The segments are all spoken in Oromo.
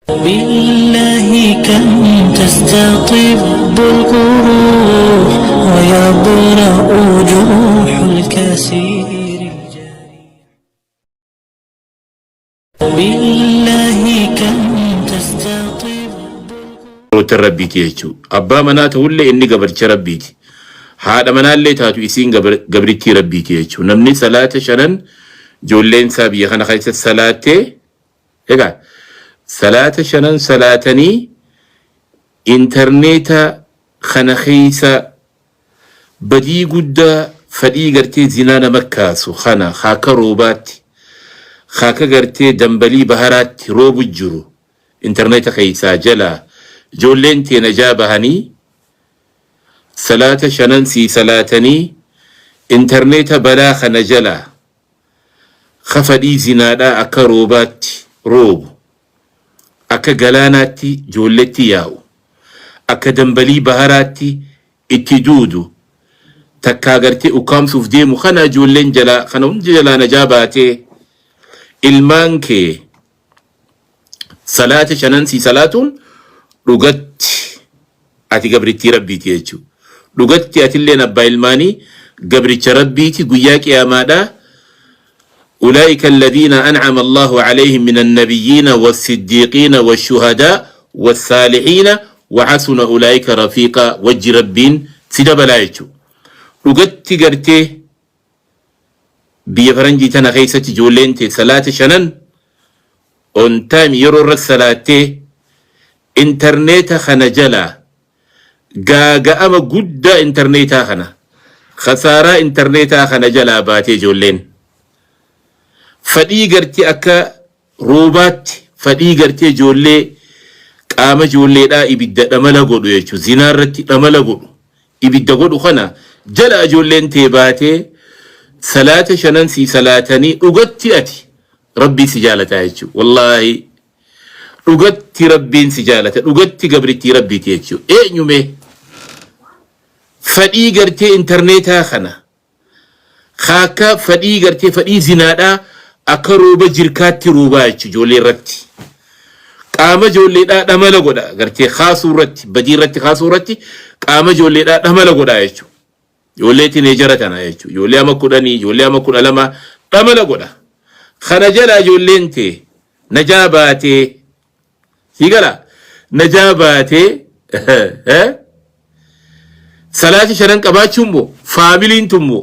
بالله كم تستطب القروح ويبرأ جروح الكثير الجارح. بالله كم تستطب Gabrootan Rabbiiti jechuudha. Abbaa manaa ta'ullee inni gabricha Rabbiiti. Haadha manaallee taatu isiin gabrittii Rabbiiti jechuudha. Namni salaata shanan ijoolleen isaa biyya kana keessa salaattee, egaa salaata shanan salaatanii intarneeta kana keessa badii guddaa fadhii gartee zinaa nama kaasu kana haaka roobaatti, haaka gartee dambalii baharaatti roobu jiru, intarneeta keessaa jalaa ijoolleen tee najaa bahanii, salaata shanan sii salaatanii, intarneeta balaa kana jalaa ka fadhii zinaadhaa akka roobaatti roobu, akka galaanaatti ijoolletti yaa'u, akka dambalii baharaatti itti duudu, takkaa gartee ukkaamsuuf deemu kana ijoolleen jalaa kana hunda jalaa najaa baatee, ilmaan kee salaata shanan sii salaatuun, dhugatti ati gabrittii Rabbiiti jechuudha. Dhugatti atilleen abbaa ilmaanii gabricha Rabbiiti. Guyyaa qiyaamaadhaa أولئك الذين أنعم الله عليهم من النبيين والصديقين والشهداء والصالحين وحسن أولئك رفيقا. وجه ربين سيدبلا jechuudha. Dhugatti gartee biyya faranjii tana keessatti ijoolleen tee salaata shanan on time yeroo irratti salaattee, intarneeta kana jalaa gaaga'ama guddaa intarneetaa kana, khasaaraa intarneetaa kana jalaa baatee, ijoolleen fadhii gartee akka roobaatti fadhii gartee ijoollee qaama ijoolleedhaa ibidda dhamala godhu jechuudha, zinaa irratti dhamala godhu, ibidda godhu kana jala ijoolleen tee baatee, salaata shanan sii salaatanii, dhugatti ati Rabbii si jaalataa jechuudha. Wallaahi dhugatti Rabbiin si jaalata, dhugatti gabrittii Rabbiiti jechuudha. Eenyumee fadhii gartee intarneetaa kana akka fadhii gartee fadhii zinaadhaa akka rooba jirkaatti roobaa jechuudha, ijoollee irratti qaama ijoolleedhaa dhamala godha, gartee kaasuu irratti, badii irratti kaasuu irratti qaama ijoolleedhaa dhamala godha jechuudha. Ijoollee teenagera tana jechuudha. Ijoollee ama 10, ijoollee ama 12 dhamala godha. Kana jala ijoolleen tee najaa baatee, sii gala, najaa baatee salaati shanan qabaachuun moo faamiliin tun moo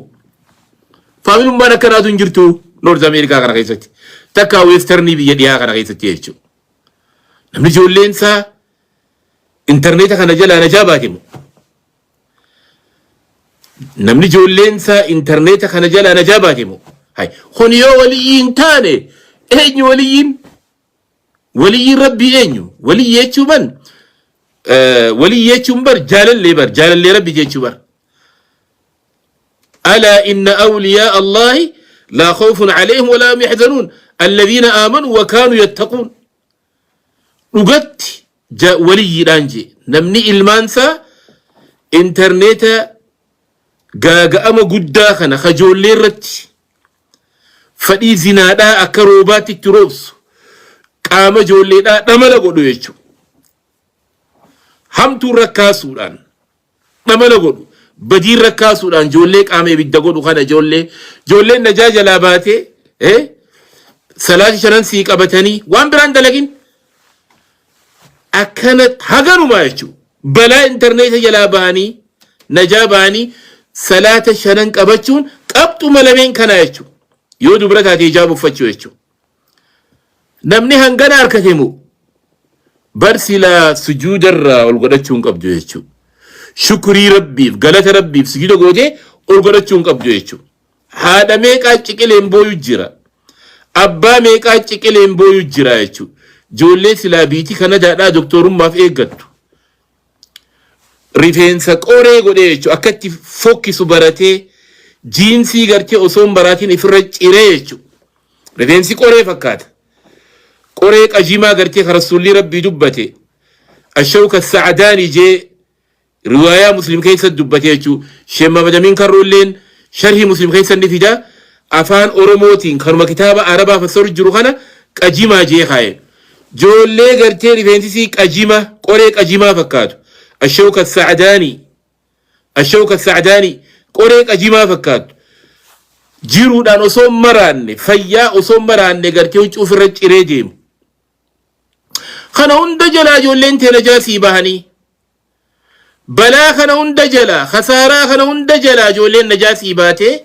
faamilummaan akkanaatu hin jirtu North America kana keessatti, takka westernii biyya dhiyaa kana keessatti jechuudha. Namni ijoolleen isaa intarneeta kana jalaa najaa baate moo, namni ijoolleen isaa intarneeta kana jalaa najaa baate moo, hay kun yoo waliyyi hin taane eenyu waliyyiin? Waliyyiin Rabbii eenyu? Waliyyi jechuun ban waliyyi jechuun bar jaalallee, bar jaalallee Rabbi jechuu bar. ألا إن أولياء الله لا خوف عليهم ولا هم يحزنون الذين آمنوا وكانوا يتقون. Dhugatti waliyyiidhaan jee namni ilmaansaa intarneeta gaaga'ama guddaa kana kajoollee irratti fadhii zinaadhaa akka roobaatti itti roobsu, qaama ijoolleedhaa dhamala godhu jechuudha. Hamtuun rakkaasuudhaan dhamala godhu, badiin rakkaasuudhaan ijoollee qaama ibidda godhu kana ijoolleen najaa jalaa baatee, salaati shanan sii qabatanii, waan biraan dalagin, akkana haganumaa jechuudha. Balaa intarneeta jalaa bahanii, najaa bahanii, salaata shanan qabachuun qabxuma lameen kana jechuudha. Yoo dubra taate hijaaba uffachuu jechuudha. Namni hangana harkate moo bar silaa sujuudarraa ol godhachuu hin qabdu jechuudha. Shukrii Rabbiif, galata Rabbiif sujuuda gootee ol godhachuu hin qabdu jechuudha. Haadha meeqaa ciqileen booyu jira. Abbaa meeqaa ciqileen booyu jira jechuudha. Ijoollee silaa biitii Kanadaadhaa doktorummaaf eeggattu. Rifeensa qoree godhee jechuudha. Akka itti fokkisu baratee, jiinsii gartee osoo hin baraatiin ifirra ciree jechuudha. Rifeensi qoree fakkaata. Qoree qajimaa gartee kan Rasuulli Rabbii dubbate. الشوك السعداني jee riwaayaa Muslim keessatti dubbate jechuudha. Sheekh Mamadamiin Karroolleen sharhii Muslim keessa ni fida. Afaan Oromootiin kanuma kitaaba Arabaa fassaru jiru kana qajimaa jee kaaye. Joollee gartee rifeensisii qajima qoree qajimaa fakkaatu. Ashawka sa'adaanii. Ashawka sa'adaanii qoree qajimaa fakkaatu. Jiruudhaan osoo hin maraanne fayyaa osoo hin maraanne gartee huccuu ofirra ciree deemu. Kana hunda jalaa ijoolleen tee najaa sii bahanii. Balaa kana hunda jalaa, khasaaraa kana hunda jalaa ijoolleen najaa sii baatee.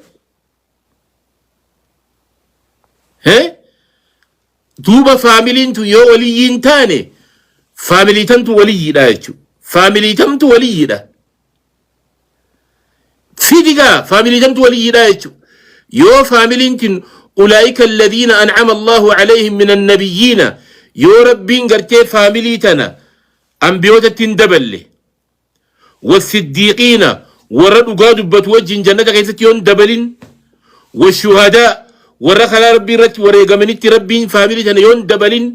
He? Duuba faamiliin tun yoo waliyyii hin taane faamilii tamtu waliyyiidha jechuudha. Faamilii tamtu waliyyiidha. Fidigaa faamilii tamtu waliyyiidha jechuudha. Yoo faamiliin tun ulaa'ika alladhiina an'ama Allahu alayhim min annabiyyiina yoo rabbiin gartee faamilii tana ambiyootatti hin daballe wassiddiiqiina warra dhugaa dubbatu wajjin jannata keessatti yoon dabalin washuhadaa warra karaa rabbii irratti wareegamanitti rabbiin faamilii tana yoon dabalin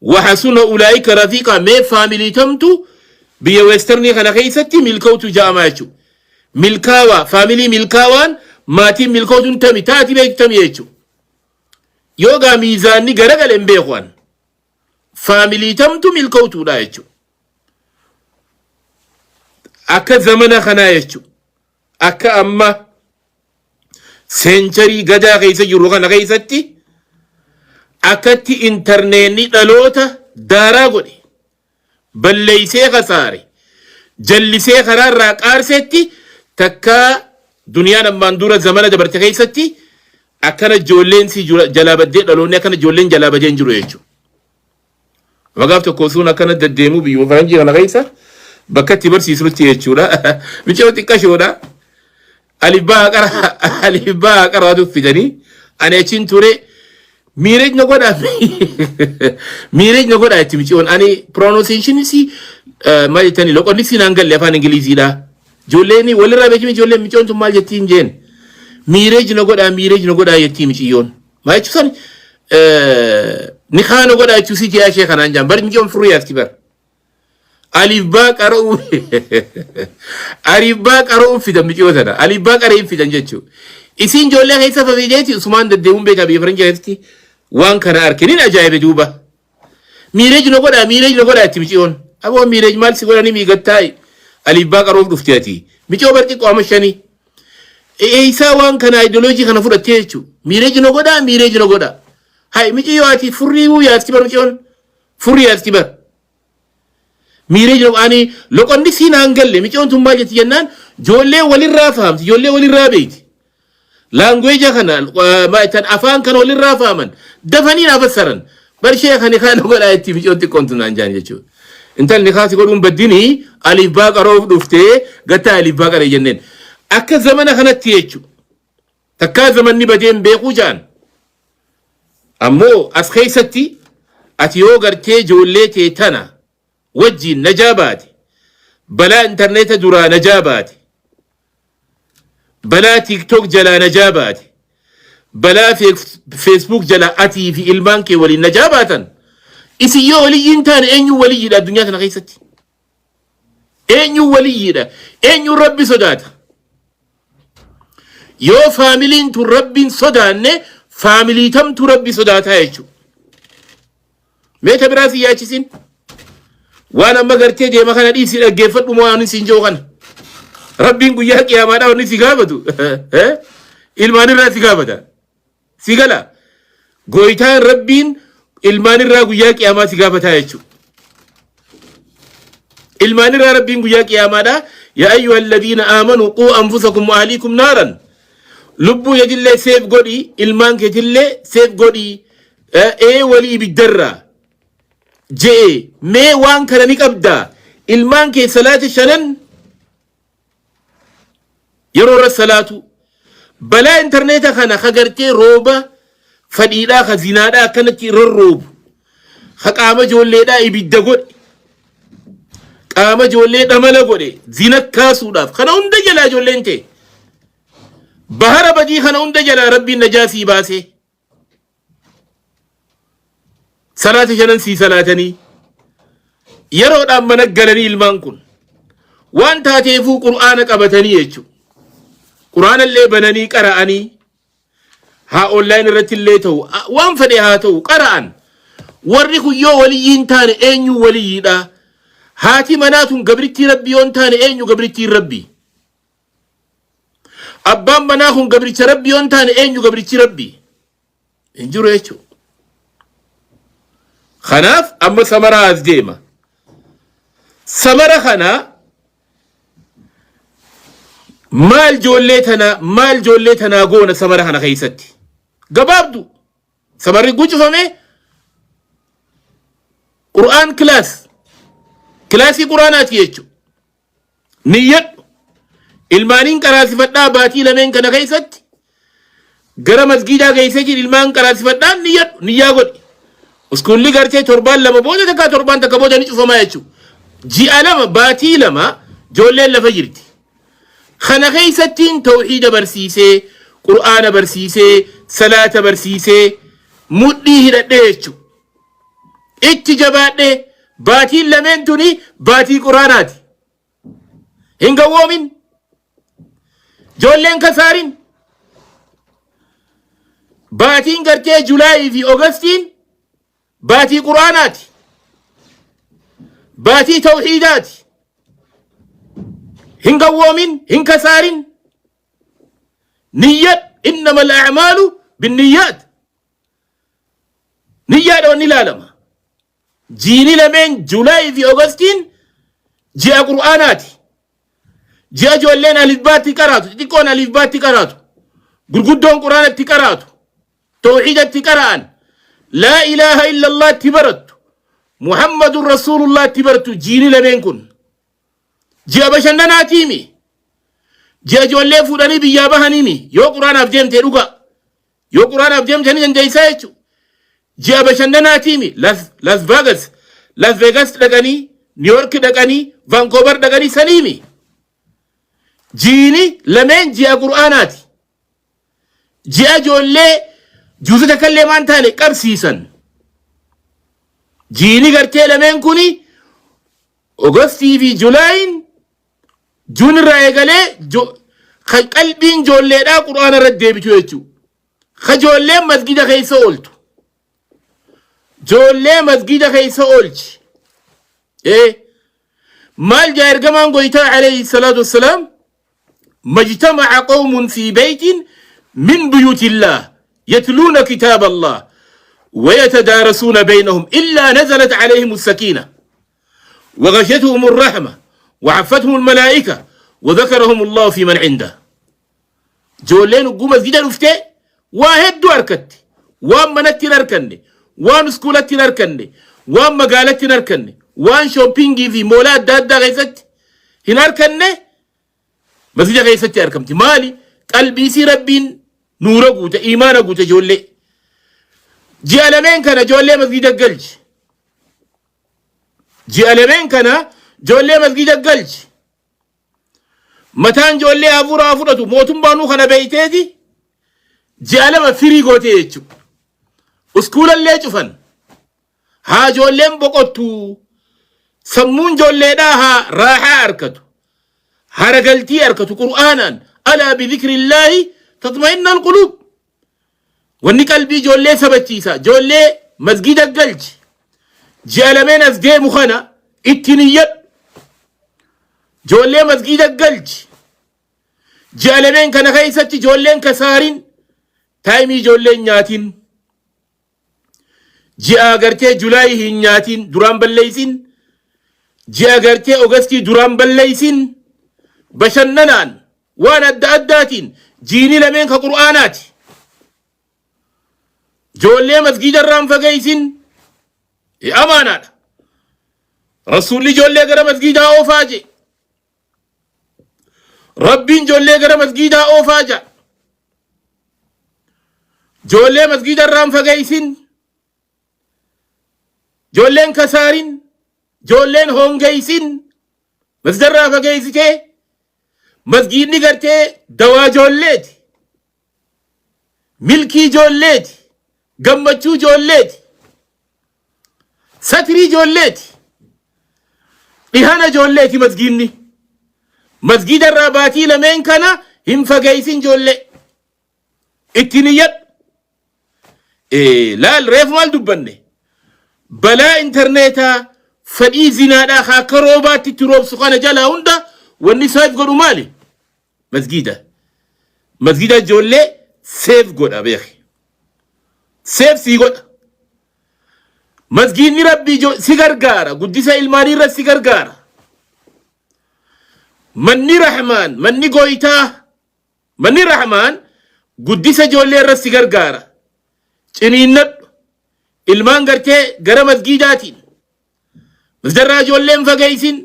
wahasuna ulaa'ika rafiiqa mee faamilii tamtu biyya weesternii kana keessatti milkootu ja'amaa jechuudha. Milkaawaa faamilii milkaawaan maatiin milkootuun tami taati beektu tami jechuudha. Yoo gaa miizaanni garagale hin beeku an. Faamilii tamtu milkowtuudha jechuudha. Akka zamana kanaa jechuudha. Akka amma seencharii gadaa keessa jirru kana keessatti akkatti intarneenni dhaloota daaraa godhe balleeysee kasaare jallisee karaarraa qaarsetti takkaa duniyaan ammaan dura zamana dabarte keessatti akkana ijoolleen si jalaa baddee dhaloonni akkana ijoolleen jalaa badee hin jiru jechuudha. Magaaf tokko osuun akkana deddeemuu biyyuma faranjii kana keessa bakka itti barsiisnutti jechuudha. Micoo xiqqashoodha. Alibbaa qara alibbaa qaraatu fidanii ani achiin ture miireej na godhaa miireej na godhaa itti miciyoon ani pronunciation si maal jettanii loqonni si naan galle afaan ingiliziidha. Ijoolleen walirraa beekimi ijoolleen miciyoon tun maal jettii hin jeen miireej na godhaa miireej na godhaa jettii miciyyoon. Maal jechuun san ni kaana godhaa jechuu si ji'a ishee kanaan jaan bari miciyoon furrii yaasti bara. Alif baa qara'uu Alif baa qara'uu fidan miciyoo tana. Alif baa qara'ee fidan jechuudha. Isiin ijoollee keessa fafiideeti usumaan deddeemuun beekaa biyya faranjii keessatti waan kana arke nin ajaa'ibe duuba. Miireej na godhaa miireej na godhaa itti miciyoon. Aboo miireej maal si godhanii miigattaa'i. Alif baa qara'uuf dhufte ati. Miciyoo bar xiqqoo amma shanii. Eeysaa waan kana ideoloojii kana fudhattee jechuudha. Miireej na godhaa miireej na godhaa. Hay miciyoo ati furrii yaasti bar miciyoon. Furrii yaasti bar. Miiree jiru ani loqonni sii naan galle micoon tun maal jetti jennaan ijoollee walirraa fahamti ijoollee walirraa beeyti. Laanguweeja kana tan afaan kana walirraa fahaman dafanii naa fassaran barshee kan kaan godhaa itti micoon xiqqoon tun naan jaan jechuudha. Intalli kaasi godhuun baddini aliif baa qaroof dhuftee gattaa aliif baa qaree jenneen. Akka zamana kanatti jechuudha. Takkaa zamanni badeen beekuu jaan. Ammoo as keessatti ati yoo gartee ijoollee tee tana wajjiin najaa baate balaa intarneeta duraa najaa baate balaa tiiktook jalaa najaa baate balaa feesbuuk jalaa atii fi ilmaan kee waliin najaa baatan isin yoo waliyyiin taane eenyuun waliyyiidha addunyaa tana keessatti eenyuun waliyyiidha eenyuun rabbi sodaata Yoo faamiliin tun rabbiin sodaanne faamilii tamtu rabbi sodaataa jechuudha. Mee ta biraa si yaachisin. Waan amma gartee deema kana dhiisii dhaggeeffadhu moo waan siin jiru kana. Rabbiin guyyaa qiyaamaadhaa wanni si gaafatu. Ilmaan irraa si gaafata. Si gala. Gooytaan Rabbiin ilmaan irraa guyyaa qiyaamaa si gaafataa jechuudha. Ilmaan irraa Rabbiin guyyaa qiyaamaadha. Yaa ayyuha alladhiina aamanu quu anfusakum wa ahliikum naaran. Lubbuu keetillee seef godhi, ilmaan keetillee seef godhi. Ee walii ibiddarraa. Je'e mee waan kana ni qabdaa. Ilmaan kee salaata shanan yeroo irra salaatu balaa intarneeta kana ka gartee rooba fadhiidhaa ka zinaadhaa akkanatti irra roobu ka qaama ijoolleedhaa ibidda godhe qaama ijoollee dhamala godhe zina kaasuudhaaf kana hunda jalaa ijoolleen ta'e bahara badii kana hunda jalaa rabbiin najaa sii baasee Salaata shanan sii salaatanii yeroodhaan mana galanii ilmaan kun waan taateefuu qur'aana qabatanii jechuudha. Qur'aana illee bananii qara'anii Haa online irratti illee ta'u waan fedhe haa ta'u qara'an. Warri kun yoo waliyyii hin taane eenyu waliyyiidha? Haati manaa tun gabrittii Rabbii yoo hin taane eenyu gabrittiin Rabbii? Abbaan manaa kun gabricha Rabbii yoo hin taane eenyu gabrichi Rabbii? Hin jiru jechuudha. Kanaaf amma samaraa as deema. Samara kana maal ijoollee tana maal ijoollee tanaa goona samara kana keessatti? Gabaabdu. Samarri gucufame Qur'aan kilaas kilaasii Qur'aanaati jechuudha. Niyyadhu. Ilmaaniin qaraasifadhaa baatii lameen kana keessatti gara masgiidaa geessee jiru ilmaan qaraasifadhaan niyyadhu niyyaa godhi. Iskuulli gartee torbaan lama booda takka torbaan takka booda ni cufamaa jechuudha. Ji'a 2 baatii 2 ijoolleen lafa jirti. Kana keessattiin tawhiida barsiisee, qur'aana barsiisee, salaata barsiisee mudhii hidhadhee jechuudha. Itti jabaadhee baatiin lameen tuni baatii quraanaati. Hin gawwoomin. Ijoolleen kasaarin. Baatiin gartee Julaayii fi Ogastiin baatii quraanaati. Baatii tawhiidaati. Hin gawwoomin, hin kasaarin. Niyyad innamal a'maalu binniyyaat. Niyyaadha wanni ilaalama. Jiini lameen Juulaayii fi Ogastiin ji'a Qur'aanaati. Ji'a ijoolleen alifbaatti qaraatu, xixiqqoon alifbaatti qaraatu, gurguddoon Qur'aanatti qaraatu, tawhiidatti qara'an, laa ilaaha illallaatti barattu, Muhammadun Rasuulullaatti barattu jiini lameen kun. Ji'a bashannanaatiimi. Ji'a ijoollee fuudhanii biyyaa bahaniimi. Yoo Qur'aanaaf deemte dhugaa. Yoo Quraanaaf deemte ni dandeessaa jechuudha. Ji'a bashannanaatiimi Las Las Vegas Las Vegas dhaqanii New York dhaqanii Vancouver dhaqanii saniimi. Jiini lameen ji'a Quraanaati. Ji'a ijoollee juuza takkallee maan taane qabsiisan. Jiini gartee lameen kuni Ogastii fi Julaayin Juun irraa eegalee kan qalbiin ijoolleedhaa Qur'aana irratti deebitu jechuudha. Ka ijoolleen masgida keessa ooltu. Ijoollee masgida keessa oolchi. Ee maal jaa ergamaan goytaa alayhi salaatu wassalaam majtama'a qawmun fi beytin min buyutillah yatluuna kitaaba Allah ويتدارسون بينهم إلا نزلت عليهم السكينة وغشيتهم الرحمة وعفتهم الملائكة وذكرهم الله في من عنده. Ijoolleen hogguu masgida dhuftee waa hedduu harkatti. Waan manatti hin harkanne, waan iskuulatti hin harkanne, waan magaalatti hin harkanne, waan shoppingii fi moolaa adda addaa keessatti hin harkanne masgida keessatti argamti. Maali? Qalbiisii Rabbiin nuura guute, imaana guute ijoollee. Ji'a lameen kana ijoollee masgida galchi. Ji'a lameen kana ijoollee masgida galchi. Mataan ijoollee hafuura haa fudhatu mootummaanuu kana beeyteeti ji'a 2 firii gootee jechuudha. Uskuulallee cufan. Haa ijoolleen boqottu. Sammuun ijoolleedhaa haa raaxaa arkatu. Haragaltii arkatu Qur'aanaan. Alaa bidhikrillaahi tatma'inna alquluub. Wanni qalbii ijoollee sabachiisa. Ijoollee masgida galchi. Ji'a lameen as deemu kana itti niyyadhu. Ijoollee masgida galchi. Ji'a lameen kana keessatti ijoolleen kasaarin taayimii ijoolleen nyaatin. Ji'a gartee Julaayii hin nyaatin duraan balleessin. Ji'a gartee Ogastii duraan balleessin. Bashannanaan waan adda addaatiin jiini lameen ka Qur'aanaati. Ijoollee masgiida irraa hin fageessin. Amaanaadha. Rasuulli ijoollee gara masgiidaa oofaa jee. Rabbiin ijoollee gara masgiidaa oofaa jaa. Ijoollee masgiida irraa hin fageessin. Ijoolleen kasaarin. Ijoolleen hongeessin. Masgiida irraa fageessitee masgiidni gartee dawaa ijoolleeti. Milkii ijoolleeti. Gammachuu ijoolleeti. Satirii ijoolleeti. Dhihana ijoolleeti masgiidni. Masgiida irraa baatii lameen kana hin fageessin ijoollee. Itti niyyadhu. Laal reefu maal dubbanne? Balaa intarneetaa fedhii zinaadhaa ka akka roobaatti itti roobsu kana jalaa hunda wanni safe godhu maali? Masgiida. Masgiida ijoollee safe godha beeki. Safe sii godha. Masgiidni Rabbii si gargaara. Guddisa ilmaanii irra si gargaara. Manni Rahmaan, manni Gooytaa, manni Rahmaan guddisa ijoollee irra si gargaara. Ciniinnadhu. Ilmaan gartee gara masgiidaatiin. Masdarraa ijoolleen fageessin.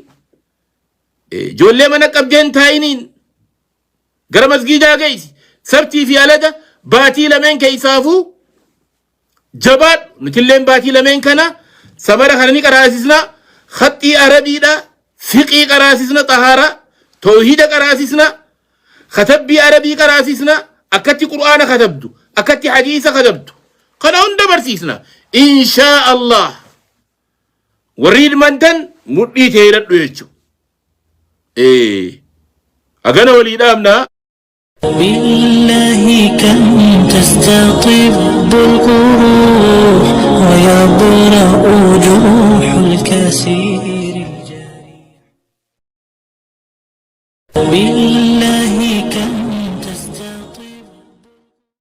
Ijoollee mana qabdeen taa'iniin. Gara masgiidaa geessi. Sabtii fi alada baatii lameen keessaafuu jabaadhu. Nutilleen baatii lameen kana samara kana ni qaraasisna. Khaxxii Arabiidha. Fiqii qaraasisna xahaaraa. Toohida qaraasisna. Katabbii Arabii qaraasisna. Akkatti Qur'aana katabdu. Akkatti hadiisa katabdu. Kana hunda barsiisna. Inshaa Allah. Warri ilmantan mudhii ta'ee hidhadhu jechuudha. Hagana walii dhaabnaa. بالله كم تستطب القروح.